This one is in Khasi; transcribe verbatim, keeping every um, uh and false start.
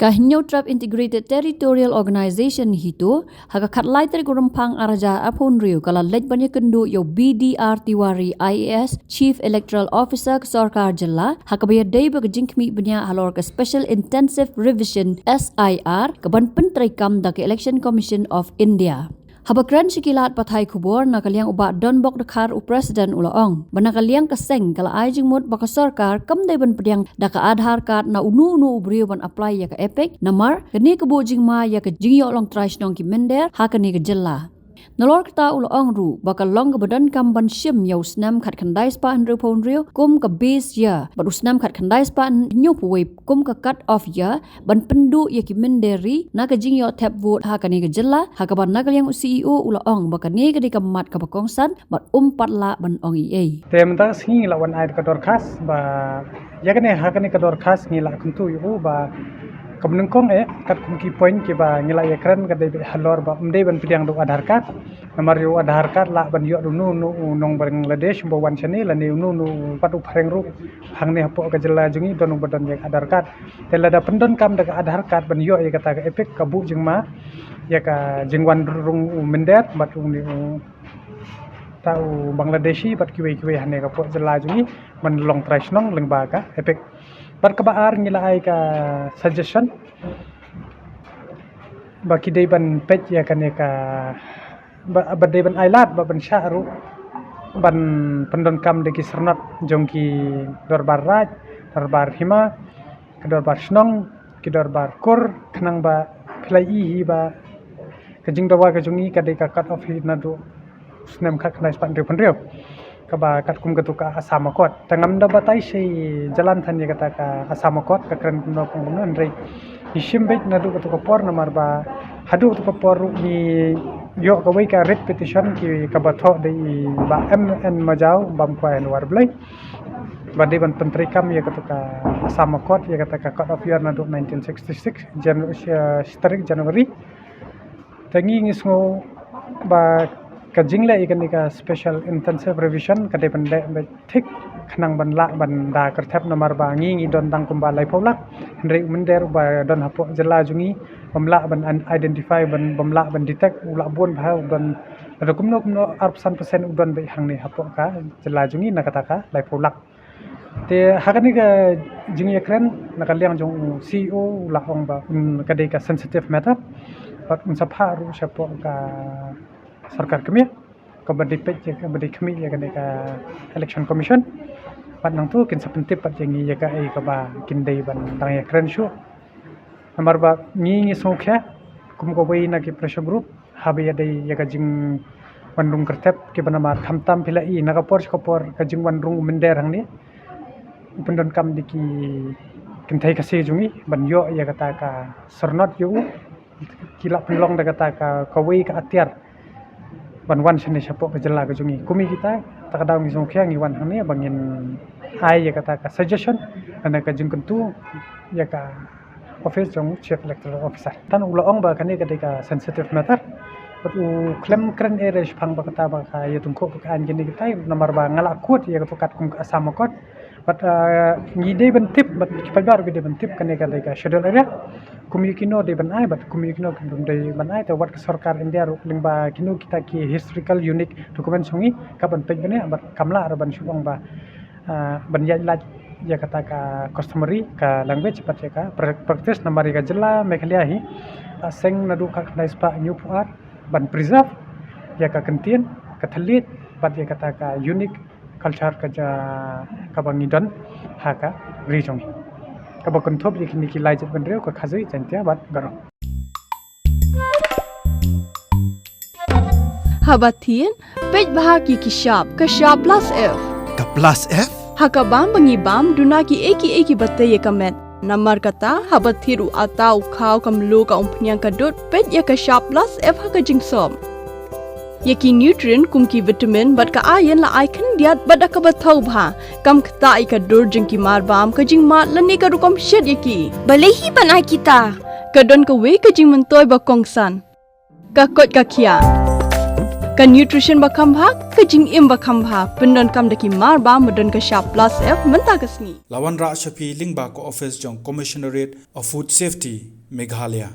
Ka Hynñiewtrep Integrated Territorial Organization HITO, ha ka khatlai tarik u Rymphang arhajar arphew hynriew ka la leit ban ïakynduh ïa u B D R Tiwari I A S, Chief Electoral Officer ka sorkar jylla, ha kaba ïadei bad ka jingkhmih bniah halor ka Special Intensive Revision S I R, ka ban pyntreikam da ka Election Commission of India. Haba kren sha ki lad pathai khubor na ka liang u Bah Donbok Dkhar, u President, u la ong ba na ka liang ka seng ka la ai jingmut ba ka sorkar kam dei ban pdiang da ka Aadhaar card na uno uno u briew ban apply ïa ka EPIC, namar kane ka buh jingma ïa ka jingïoh longtrai shnong ki mynder ha kane ka jylla. Nalor kata u la ong ruh ba ka long kaba donkam ban shim ïa u snem khatkhyndai spah hynriew phew hynriew kum ka base year bad u snem khatkhyndai spah hynñiew phew wei kum ka cut off year ban pynduh ïa ki mynder ri na ka jingïoh thep vote ha kane ka jylla, ha kaba na ka liang u C E O u la ong ba kane ka dei ka mat kaba kongsan bad um pat lah ban ong ei ei. Te mynta ka sngi ngi la wan ai ka dorkhas ba ïa kane, ha kane ka dorkhas ngi la kyntu ïa u ba kaba nyngkong eh katkum ki point kiba ngi la ïakren ka dei beit halor ba um dei ban pdiang da u Aadhaar card. Namar ïa u Aadhaar card lah ban ïoh da uno uno u nong Bangladesh ba wan shane lane uno uno u pat u phareng ruh hangne hapoh ka jylla jong ngi don uba don ïa ka Aadhaar card. Te lada pyndonkam da ka Aadhaar card ban ïoh ïa kata ka EPIC ka buh jingma ïa ka jingwan rung u mynder bad u ni u ta u Bangladeshi bad kiwei kiwei hangne hapoh jylla jong ngi ban longtrai shnong lyngba ka EPIC. Bad kaba ar ngi la ai ka suggestion ba ki dei ban peit ïa kane ka ba, ba dei ban ai lad ba ban shah ruh ban pyndonkam da ki syrnod jong ki dorbar raij, dorbar hima, ki dorbar shnong, ki dorbar kur, khnang ba phi la ïohi ba ka jingdawa ka jong ngi ka dei ka cut off hi naduh snem khatkhyndai spah hynriew phew hynriew. Kaba katkum katu ka Assam Accord. Te ngam da batai shai jalan than ïa kata ka Assam Accord, ka kren kumno kumno hynrei ngi shim beit naduh katu ka por namar ba haduh katu ka por ruh ngi ïoh kawei ka writ petition ki kaba thoh da i Bah M N Majaw, bam kwai Anwar Blei. Ba dei ban pyntreikam ïa katu ka Assam Accord, ïa kata ka cut off year naduh nineteen sixty-six, Jan-, uh, tarik January. Te ngi ngi sngew ba ka jingleh ïa kane ka Special Intensive Revision ka dei ban leh beit thik khnang ban lah ban da kyrthep namar ba ngi ngi don tang kumba laiphew lak. Hynrei u mynder uba don hapoh jylla jong ngi bym lah ban un-, identify ban, bym lah ban detect u la bun bha u don. Lada kumno kumno arphew san percent u don beit hangne hapoh ka jylla jong ngi na kata ka laiphew lak. Te ha kane ka jingïakren na ka liang jong u C E O u la ong ba, um, ka dei ka sensitive matter. Bad un sa phah ruh shapoh ka sorkar kmie kaba dei peit ïa, kaba dei khmih ïa kane ka Election Commission. Bad nangtu kin sa pyntip pat ïa ngi ïa kaei kaba kin dei ban dang ïakren shuh. Namar ba ngi ngi sngewkhia kum kawei na ki pressure group haba ïadei ïa ka jingwan rung kyrthep kiba namar khamtam phi la i na ka por sha ka por ka jingwan rung u mynder hangne u pyndonkam da ki kynthei Khasi jong ngi ban ïoh ïa kata ka syrnod ïa u, ki la pynlong da kata ka kawei ka atiar ban wan shane shapoh ka jylla ka jong ngi. Kum ïa kita, ta ka daw ngi sngewkhia ngi wan hangne ba ngin ai ïa kata ka suggestion lane ka jingkyntu ïa ka office jong u Chief Electoral Officer. Tang u la ong ba kane ka dei ka sensitive matter. Bad u khlem kren ei ei shaphang ba kata ba ka ïatyngkhuh ba ka aiñ kine kita namar ba nga la kut ïa katu katkum ka Assam Accord. Bad, uh, ngi dei ban tip, bad ki paidbah ruh ki dei ban tip kane ka dei ka schedule area. Kum ïa kino dei ban ai, bad kum ïa kino kim dei ban ai, te wat ka sorkar India ruh lyngba kino kita ki historical unique documents jong ngi ka ban peit bniah, bad kam lah ruh ban shu ong ba, uh, ban ïaid lait ïa kata ka customary, ka language, bad ïa ka pra-, practice namar ïa ka jylla Meghalaya hi la seng naduh khatkhyndai spah hynñiew phew ar ban preserve ïa ka kyntien, ka thylliej, bad ïa kata ka unique culture ka ja, kaba ngi don ha ka ri jong ngi. Kaba kynthup ïa kine ki lai jaitbynriew ka Khasi, Jaiñtia bad Garo. Haba thied, peit bha ki ki shap, ka shap plus F. Ka plus F? Ha ka bam ba ngi bam, duna kiei kiei kiba tei ïa ka met. Namar kata, haba thied u atta, u khaw, ka mluh, ka umphniang, ka dud, peit ïa ka shap plus F ha ka jingsop. Ïa ki nutrient kum ki vitamin bad ka iron la ai khyndiat bad da kaba thaw bha. Kam ktah ïa ka dur jong ki marbam, ka jingmad lane ka rukom shet ïa ki. Balei hi ban ai kita? Ka don kawei ka jingmyntoi ba kongsan. Ka koit ka khiah. Ka nutrition ba kham bha, ka jingim ba kham bha, pyndonkam da ki mar ba, ba don ka shap plus F mynta ka sngi. La wanrah sha phi lyngba ka office jong Commissionerate of Food Safety, Meghalaya.